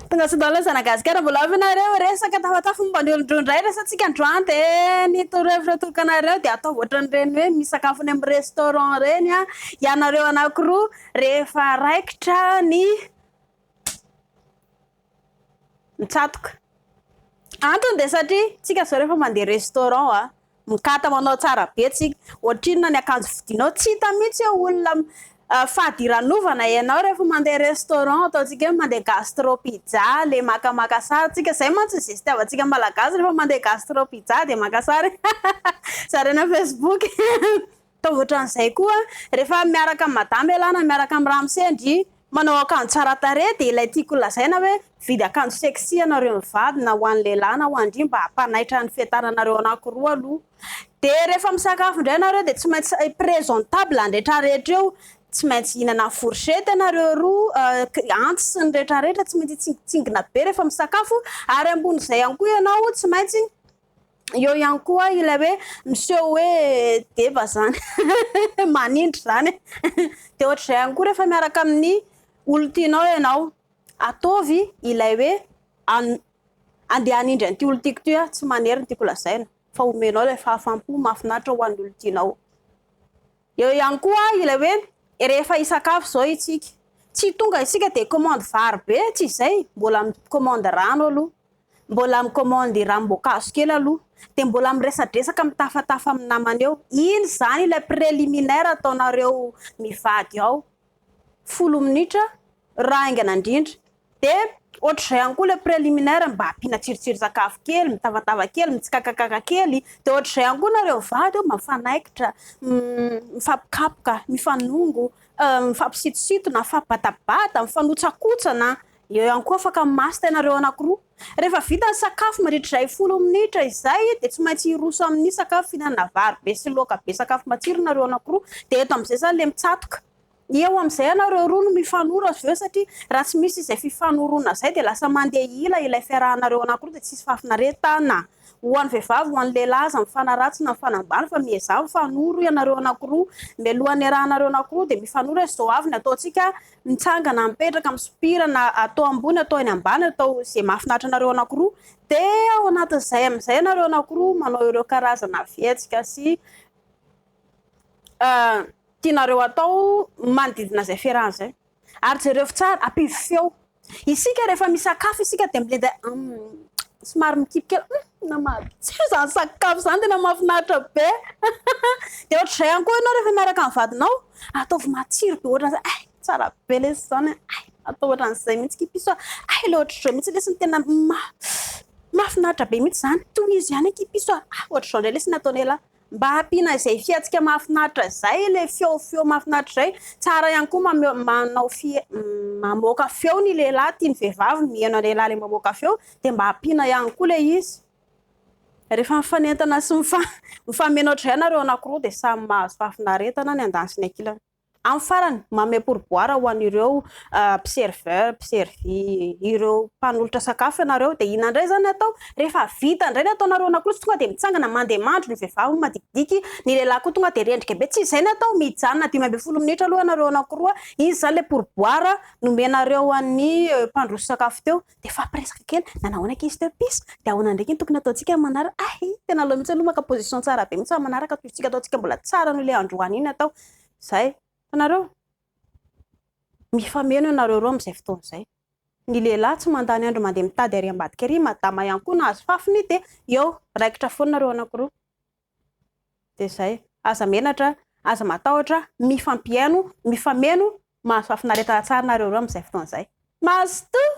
Tonga soa daholo ny zanagasikara mbola avy nareo resaka tafatafa momba ny olon-droa indray resatsika androany dia ny torohevitra atoloka anareo dia ataovy ohatran'ireny hoe misakafo any amin'ny restaurant ireny a ianareo anankiroa rehefa raikitra ny mitsatoka. Antony dia satria tsika zao rehefa mandeha restaurant a, mikata manao tsara be tsika, ohatrinona ny akanjo vidinao, tsy hita mihitsy hoe olona fadiranovana ianao rehefa mandeha restaurant, ataontsika hoe mandeha gastro pizza le makamaka sary tsika, zay mantsy ny zestiavantsika malagasy rehefa mandeha gastro pizza dia maka sary zaraina facebook, ataovy ohatran'izay koa rehefa miaraka amin'ny madama ialahy na miaraka amin'ny ramose ndry Manao akanjo tsara tarehy dia ilay tiako lazaina hoe mividy akanjo sexy ianareo mivady na ho an'ny lehilahy na ho an-dry mba hampanaitra ny fientananareo anankiroa aloha. Dia rehefa misakafo indray ianareo dia tsy maintsy presentable ny retraretra eo, tsy maintsy hihinana fourchette ianareo roa, antsy sy ny retraretra tsy maintsy hitsingitsingina be rehefa misakafo ary ambonin'izay ihany koa ianao tsy maintsy Eo ihany koa ilay hoe miseho hoe deba zany, manindry zany. Dia ohatr'izay ihany koa rehefa miaraka amin'ny olon-tianao ianao, ataovy ilay hoe andeha hanindry an'ity olon-tiako ity aho, tsy manery no tiako lazaina fa omenao ilay fahafaham-po mahafinaritra ho an'ny olon-tianao. Eo ihany koa ilay hoe rehefa hisakafo izao isika, tsy tonga isika dia commande vary be, tsy izay, mbola mi-commande rano aloha. Mbola mi-commande ranom-boankazo kely aloha, dia mbola miresadresaka mitafatafa amin'ny namana eo. Iny izany ilay préliminaire ataonareo mivady ao. Folo minitra raha haingana indrindra. Dia ohatr'izay ihany koa ilay préliminaire mba ampiana tsirotsiron-tsakafo kely, mitavatava kely, mitsikakakaka kely. Dia ohatr'izay ihany koa nareo mivady eo mifanaikitra, mifampikapoka, mifanongo, mifampisitositona, mifampibadabada, mifanotsakotsana. Eo ihany koa afaka mimasta ianareo anankiroa. Rehefa vita ny sakafo mandritra izay folo minitra izay dia tsy maintsy hiroso amin'ny sakafo fihinanana vary be sy laoka be sakafo matsiro nareo anankiroa dia eto amin'izay izany ilay mitsatoka. Eo amin'izay ianareo roa no mifanoro avy eo satria raha tsy misy izay fifanoroana izay dia lasa mandeha ila ilay fiarahanareo anankiroa dia tsisy fahafinaretana. Ho an'ny vehivavy, ho an'ny lehilahy aza mifanaratsy na mifanambany fa miezaha mifanoro ianareo anankiroa. Mialohan'ny iarahanareo anankiroa dia mifanoro hoe izao avy ny ataontsika mitsangana, mipetraka, misopira na atao ambony atao eny ambany atao izay mahafinaritra anareo anankiroa dia ao anatin'izay amin'izay ianareo anankiroa manao ireo karazana fihetsika sy tianareo atao manodidina izay fiarahana izay. Ary jereo tsara, ampio feo. Isika rehefa misakafo isika dia milenda somary mikipy kely, tena matsiro izany sakafo izany, tena mahafinaritra be. Dia ohatr'izay ihany koa ianao rehefa miaraka amin'ny vadinao, ataovy matsiro be ohatran'izay, hay tsara be lesy izany an, hay atao ohatran'izay mihitsy akia piso a, hay ilay ohatr'izao mihitsy lesy no tena mahafinaritra be mihitsy izany, tohizo ihany akia piso a, ohatr'izao indray lesy no nataon'elah. Mba hampiana izay fihetsika mahafinaritra izay, ilay feofeo mahafinaritra izay. Tsara ihany koa manao fie- mamoaka feo ny lehilahy, tian'ny vehivavy ny mihaino lehilahy ilay mamoaka feo, dia mba ampiana ihany koa ilay izy. Rehefa mifanentana sy mifameno ohatr'izay ianareo anankiroa dia samy mahazo fahafinaretana ny andaniny sy ny ankilany. Amin'ny farany, manome pourboire ho an'ireo mpiserveur, mpiservy, ireo mpanolotra sakafo ianareo. Dia inona indray izany atao? Rehefa vita indray ny ataonareo anankiroa, tsy tonga dia mitsangana mandeha mandry ny vehivavy madikidiky, ny lehilahy koa tonga dia rendrika be. Tsy izay no atao, mijanona 15 minitra aloha ianareo anankiroa, izy izany ilay pourboire nomenareo an'ny mpandroso sakafo teo. Dia hifampiresaka kely, nanahoana akia izy teo piso? Dia ahoana ndraiky no tokony ataontsika amin'ny manaraka? Hay, tena aleo mihitsy aloha maka position tsara be mihitsy amin'ny manaraka toy isika ataontsika mbola tsara noho ilay androany iny atao. Izay. Hitanareo? Mifameno ianareo roa amin'izay fotoana izay. Ny lehilahy tsy mandany andro mandeha mitady ary ambadika ary, madama ihany koa nahazo fafiny dia eo, raikitra foana nareo anankiroa. Dia izay. Aza menatra, aza matahotra, mifampihaino, mifameno, mahazo fahafinaretana tsara nareo roa amin'izay fotoana izay. Mazotoa!